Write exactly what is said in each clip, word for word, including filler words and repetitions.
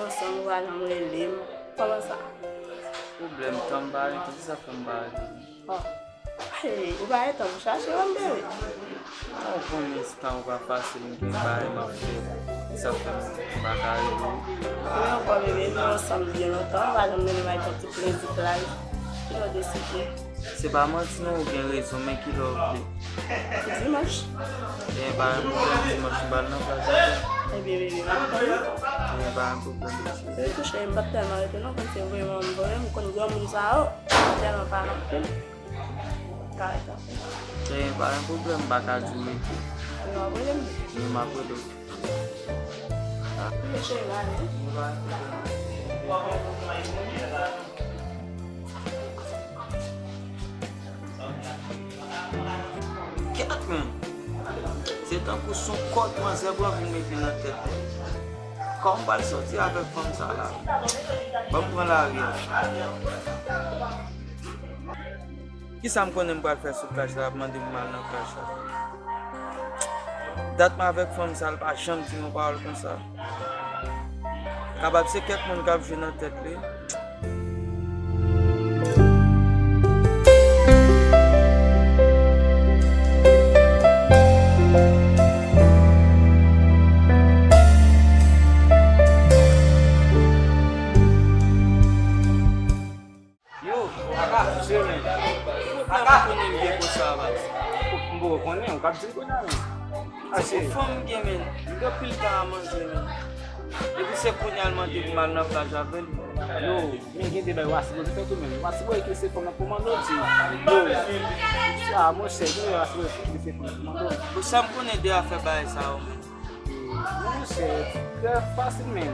Ansanm, ou pa janm rele m. Kòman sa? Pwoblèm, tan m pa rele, kisa fè m pa rele? Oh. Hey, ou pa gentan m chache w, bebe. Ou konnen si tan ou pa fasil, m gen bagay m ap fè. Sa fè m pa ka rele w. Wi, ankò bebe, nou ansanm byen lontan, ou pa janm rele m ak yon ti plezi plaj. Kilè w deside? Se pa manti non, ou gen rezon, men kilè w vle? Dimanch. Gen pa gen pwoblèm, dimanch m pral nan plaj avè w. Ebyen, bebe, m ap tann ou. Gen pa gen pwoblèm. Wi, tou cheri, m p ap tèlman rete non, konn se voye m voye, m konn granmoun sa yo, m tèlman pale anpil. Ka rete anpil. Gen pa gen pwoblèm, m pa ka di w rete. Ou ap rele m? Wi, m ap rele w. Wi, cheri, m ale. Gen pa gen pwoblèm. Kèt, men. Se tankou se yon kòd manzè pran vin mete nan tèt mwen. Kòman m pral sòti avèk fanm sa la? Ban m pran lari a. Kisa m konnen m pral fè sou plaj la, ap mande pou m al nan plaj la? Dat m avèk fanm sa, l pa janm di m yon pawòl konsa. Kapab se kèk moun k ap jwe nan tèt li. Yo, Aka, mesye, men. Aka, konnen m gen pou sa, baz. M poko konnen, ou k ap di m kounye a, men. Ase. Se pou fanm m gen, men. M gen pil tan a manje, men. Epi se kounye a l mande pou m al nan plaj avè l. Yo, men gen de bagay w a sipoze fè tou, men. W a sipoze ke se fanm nan pou mande w di. Yo, sa, monchè, gen de bagay w a sipoze fè ke se fanm nan pou mande w. Pou sa m konnen de afè bagay sa yo, men. Monchè, trè fasil, men.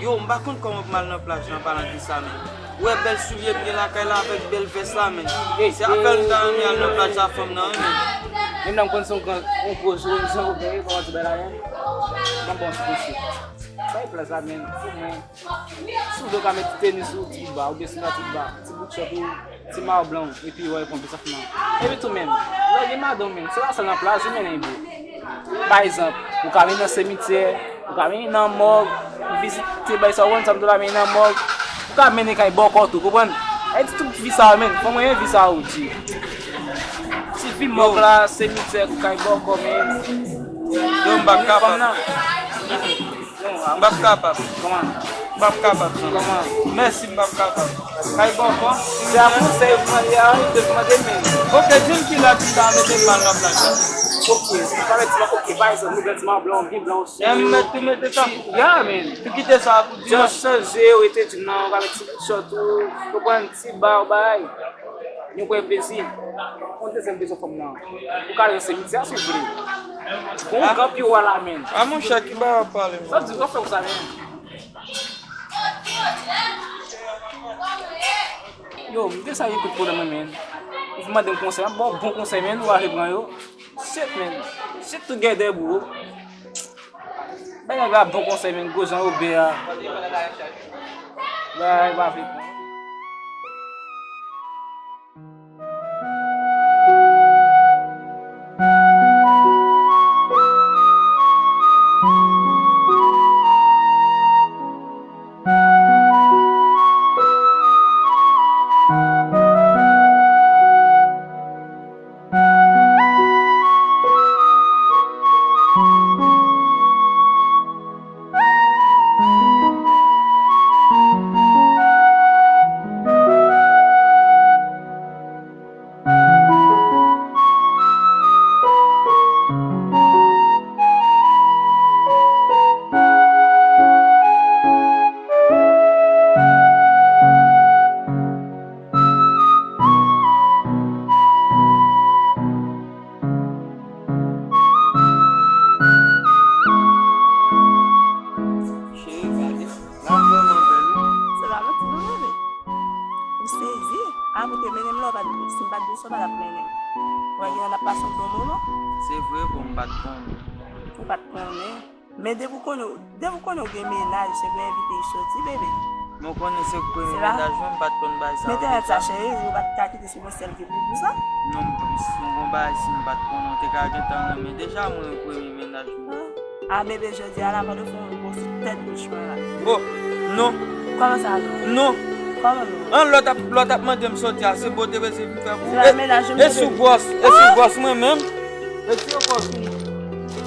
Yo, m pa konn kòman pou m al nan plaj la, an palan de sa, men. Ou wè bèl soulye m gen lakay la avèk bèl vès la, men. Se avè l m ta renmen al nan plaj la, fanm nan, wi, men. Menm lè m konn se yon gran, yon gwo jou, yon jan ou gen, kòman di bèl la, men. Ban m ba w ti konsèy. Bay plaj la, men, pou mwen. Si w vle, w ka met ti tenis ou, ti bout ba, oubyen si w nan ti bout ba, ti bout chòt ou, ti mayo blan w, epi w al pran plis afè nan. Epi tou menm, lè w gen madanm menm, se pa sèl nan plaj ou mennen l bro. Pa egzanp, ou ka mennen nan semityè, ou ka mennen nan mòg, vizite bay sa w konn, sa m di w la mennen nan mòg, ou ka mennen kay bòkò tou, konprann? E di tout vi sa yo menm, fò mwen yon vi sa yo di. Ti vi mòg la, semityè, kay bòkò menm. Yo, m pa kapab. Fanm nan. M p ap kapab. Kòman? M p ap kapab, zanmi. Kòman? Mèsi, m p ap kapab. Kay bòkò. Se a konsèy ou mande a, ou te mande men. Ok, di m ki lè ki ta mete m al nan plaj la. Ok, sa vle di, ok, pa egzanp, nou bèl ti mayo blan, byen blan, e m mèt tou mete sa. Ya, men. Tou kite sa pou dimanch. Just chanje, ou rete di m nan, ou ka met ti bout chòt ou, ou pran ti ba, ou bay. Nou pran plezi. Yon dezyèm bezwen fanm nan. Ou ka al nan semityè si w vle. Gon gran piwo a la men. A monchè, ki bagay w ap pale, man? Sa di w ap fè konsa men. Yo, m te sa gen kout pwoblèm mwen men. Ou vin mande m konsèy, m ap ba w bon konsèy men, ou ale pran yo. Shit men. Shit together bro. Bay nèg la bon konsèy men, gwo jan obè a. Bay pa vle pran. Cheri, gade, la vrèman bèl, wi. Se pa manti non, bebe. Ou sezi. A, pou te mennen m la, ou pa t, si m pa t di w sa, ou pa t ap mennen m. Ou pa gen lè n ap pase yon bon moman. Se vre, bon, m pa t konnen. Ou pa t konnen. Men depi w konnen, depi w konnen w gen mennaj, se pou envite l soti, bebe. Men w konnen se premye mennaj mwen, m pa t konn bagay sa yo deja. Men tèt sa, cheri, ou pa t ka kite se yon sèl ki pou pou sa. Non, m, si w gon bagay, si m pa t konnen, w te ka gentan renmen deja mwen, premye mennaj mwen. Ah. A bebe, jodi a la, pandan w fè yon gwo sou tèt bouch mwen la. Oh, non, Kòman sa non? Non. Kòman non? An lòt ap lòt ap mande m sòti a, se bote bezwen vin fè pou. Se pa mennaj ou m E sou bwòs, e sou bwòs mwen menm. E sou yon bwòs.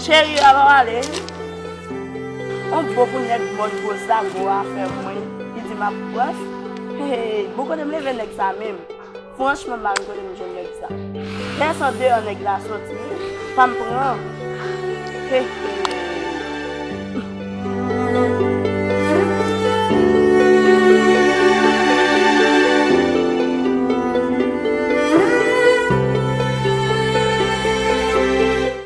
Cheri, a pa pale. On bon pou nèg mòd gwo zago a fè mwen. Li di m ap bwòs. Hey, bon kote m leve nèg sa menm. Franchman, m pa konn kote m jwenn nèg sa. Lè san deyò nèg la soti, pa m pran. Hey,